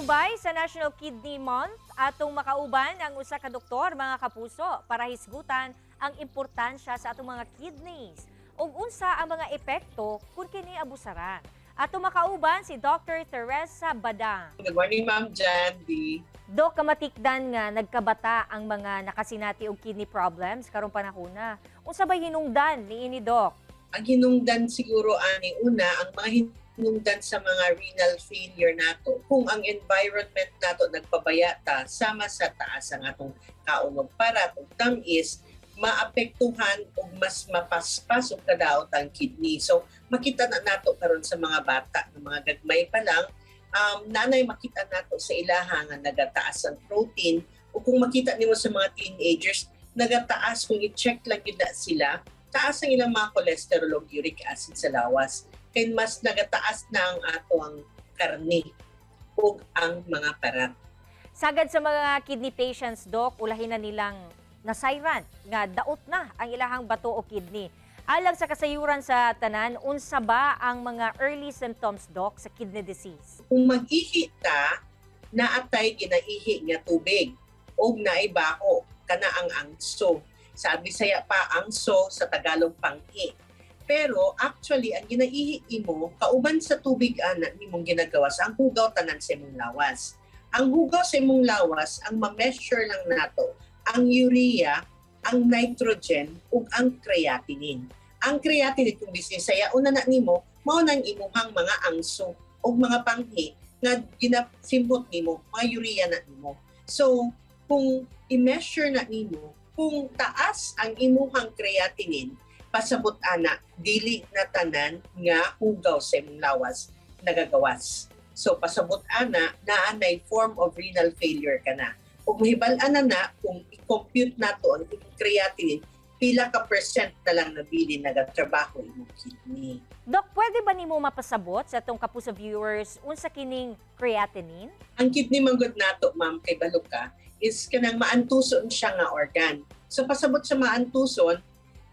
Pagsulbay sa National Kidney Month, atong makauban ang usa ka doktor, mga kapuso, para hisgutan ang importansya sa atong mga kidneys ug unsa ang mga epekto kung kini abusaran. Atong makauban si Dr. Teresa Badang. Good morning, Ma'am Jandy. Dok, kamatikdan nga nagkabata ang mga nakasinati og kidney problems karong panahona. Unsa bay hinungdan niini, Dok? Ang hinungdan siguro ani una, ang mga hinungdan sa mga renal failure nato, kung ang environment nato nagpabaya ta, sama sa taas ang atong kaon og parat ug tamis, maapektuhan og mas mapaspas og kadaot ang kidney. So makita na nato karon sa mga bata, ng mga gagmay pa lang, nanay makita nato sa ilaha nga nagataas ang protein, o kung makita nimo sa mga teenagers, nagataas, kung i-check lang gyud na sila, taas ang ilang mga cholesterol o uric acid sa lawas. Kay mas nagataas na ang ato ang karne ug ang mga parat. Sagad sa mga kidney patients, Doc, ulahin na nilang nasayran nga daot na ang ilahang bato o kidney. Alang sa kasayuran sa tanan, unsa ba ang mga early symptoms, Doc, sa kidney disease? Kung mag-ihi ta, naatay ginaihi nga tubig og naay baho, kana ang angso. Sa Bisaya pa angso, sa Tagalog panghi. Pero actually ang ginaihi imo kauban sa tubig ana nimong ginagawas ang hugaw tanan sa imong lawas. Ang hugaw sa imong lawas, ang ma-measure lang nato ang urea, ang nitrogen ug ang creatinine. Ang creatinine, kung bisaya una na nimo, mao nang imuhang mga angso ug mga panghi nga ginasimbot nimo, mga urea na nimo. So, kung i-measure na nimo, kung taas ang imuhang creatinine, pasabot ana dili na tanan nga hugaw sa imong lawas nagagawas. So pasabot ana naa nay form of renal failure ka na. Ug mahibal-an na na kung i-compute nato ang imong creatinine, pila ka percent na lang nabili nagatrabaho imong kidney. Doc, pwede ba nimo mapasabot sa atong kapuso viewers unsa kining creatinine? Ang kidney manggod nato, ma'am, kay balo ka, is kanang maantuson siya nga organ. So pasabot sa maantuson,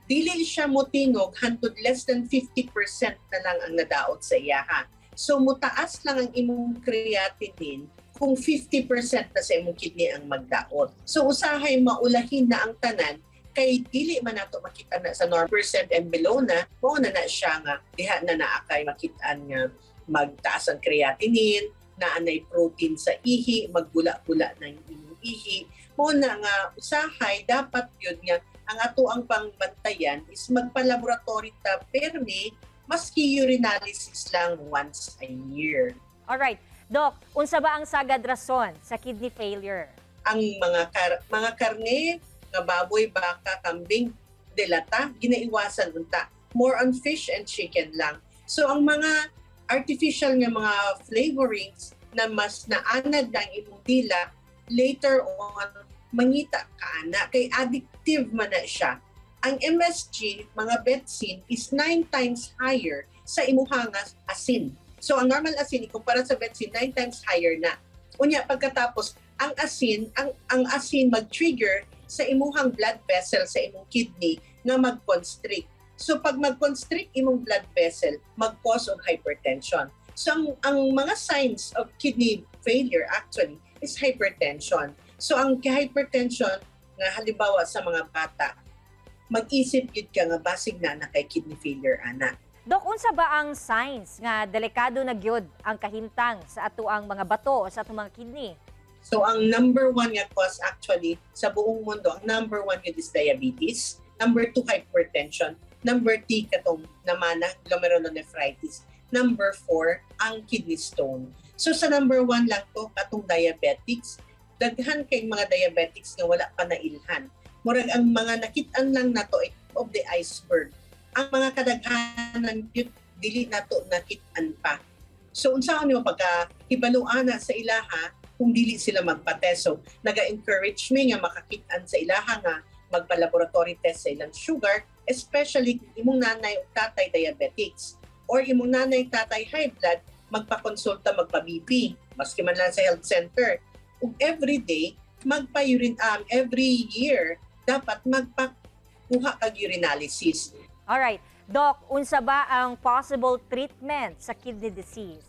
dili siya motingog hantod less than 50% na lang ang nadaot sa iyaha. So mutaas lang ang imong creatinine kung 50% na sa imong kidney ang magdaot. So usahay maulahin na ang tanan kay dili man nato makita na sa normal percent and below na, mao na na siya nga diha na naa kay makitaan nga magtaas ang creatinine, naa nay protein sa ihi, magbula-bula ng imong ihi. Mao na nga usahay dapat yun nga ang ato ang pangbantayan is magpa-laboratory ta permi, maski urinalysis lang once a year. Alright. Doc, unsa ba ang sagad rason sa kidney failure? Ang mga karne nga baboy, baka, kambing, delata, ginaiwasan unta. More on fish and chicken lang. So ang mga artificial nga mga flavorings na mas naanad ng imong dila, later on mangita ka ana kay addictive man na siya. Ang MSG, mga betsin, is 9 times higher sa imuha nga asin. So ang normal asin ikumpara sa betsin, 9 times higher na. Unya pagkatapos ang asin mag-trigger sa imuhang blood vessel sa imong kidney nga mag-constrict. So pag mag-constrict imong blood vessel, mag-cause og hypertension. So ang mga signs of kidney failure actually is hypertension. So ang hypertension nga halimbawa sa mga bata, mag-isip gyud ka nga basig na na kay kidney failure ana. Dok, unsa ba ang signs nga delikado na gyud ang kahimtang sa atoang mga bato o sa atong mga kidney? So ang number one nga cause actually sa buong mundo, ang number one yun is diabetes, number two hypertension, number three katong namana glomerulonephritis, number four ang kidney stone. So sa number one lang to, katong diabetics, daghan kay mga diabetics nga wala pa nailhan. Murag ang mga nakit-an lang nato ay of the iceberg. Ang mga kadaghanan gyud dili nato nakit-an pa. So unsaon nimo pagka hibaluan na sa ilaha kung dili sila magpa-test? So, naga-encourage mi nga makakit-an sa ilaha nga magpa-laboratory test sa ilang sugar, especially kung imong nanay o tatay diabetics or imong nanay tatay high blood, magpa-konsulta, magpa-BP, maski man lang sa health center. Ug every day, magpa-urine, every year, dapat magpakuha kag urinalysis. Alright. Doc, unsa ba ang possible treatment sa kidney disease?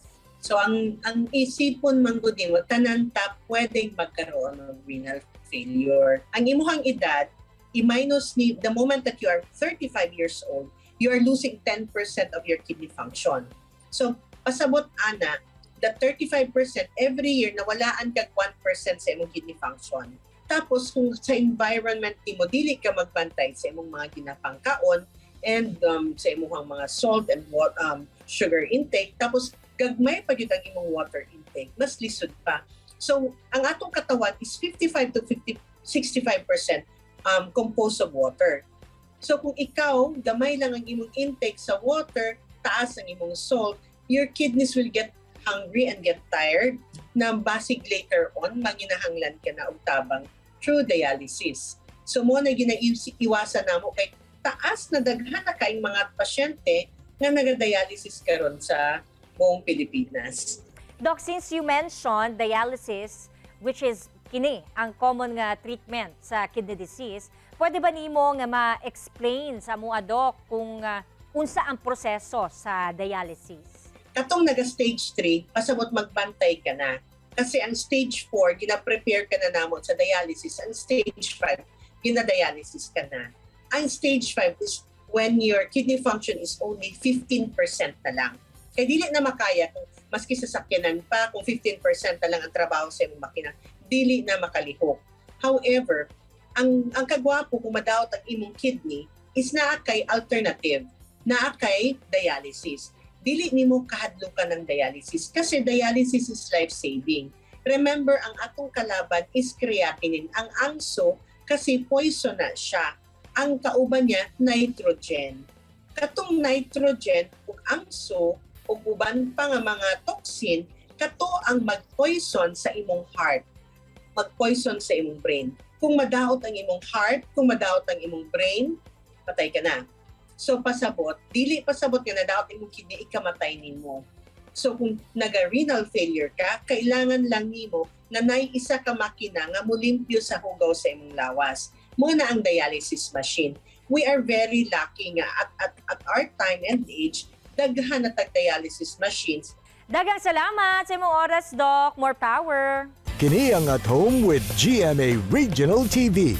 So ang isipon man gud nimo, tanan ta pwedeng magkaroon ng renal failure. Ang imuhang edad, i-minus ni the moment that you are 35 years old, you are losing 10% of your kidney function. So pasabot ana that 35%, every year nawalaan kag 1% sa imong kidney function. Tapos kung sa environment nimo dili ka magbantay sa imong mga ginapangkaon and sa imong mga salt and sugar intake, tapos gagmay pa gyud ang imong water intake, mas lisod pa. So, ang atong katawan is 55 to 50, 65% composed of water. So, kung ikaw, gamay lang ang imong intake sa water, taas ang imong salt, your kidneys will get hungry and get tired na basig later on, manginahanglan ka na og tabang through dialysis. So, mao na ginaiwasan namo kay taas na daghan na kaayong mga pasyente nga naga-dialysis karon sa buong Pilipinas. Doc, since you mentioned dialysis, which is kini ang common nga treatment sa kidney disease, pwede ba nimo nga ma-explain sa amoa, Doc, kung unsa ang proseso sa dialysis? Katong naga stage 3, pasabot magbantay ka na. Kasi ang stage 4, gina-prepare ka na namo sa dialysis. Ang stage 5, gina-dialysis ka na. Ang stage 5 is when your kidney function is only 15% na lang. Kaya dili na makaya kung maski sa sakyanan pa, kung 15% na lang ang trabaho sa imong makina, dili na makalihok. However, ang kagwapo kung madaot ang imong kidney is naa kay alternative, naa kay dialysis. Dili nimo kahadlukan ng dialysis kasi dialysis is life-saving. Remember, ang atong kalaban is creatinine. Ang angso, kasi poison na siya. Ang kauban niya, nitrogen. Katong nitrogen ug angso ug uban pa nga mga toxin, kato ang mag-poison sa imong heart, mag-poison sa imong brain. Kung madaot ang imong heart, kung madaot ang imong brain, patay ka na. So pasabot, dili pasabot nga nadaot imong kidney, ikamatay nimo. So kung naga-renal failure ka, kailangan lang nimo na nay isa ka makina nga mulimpyo sa hugaw sa imong lawas. Mao na ang dialysis machine. We are very lucky nga at our time and age, daghan na tag dialysis machines. Daghang salamat sa imong oras, Doc. More power! Kini ang At Home with GMA Regional TV.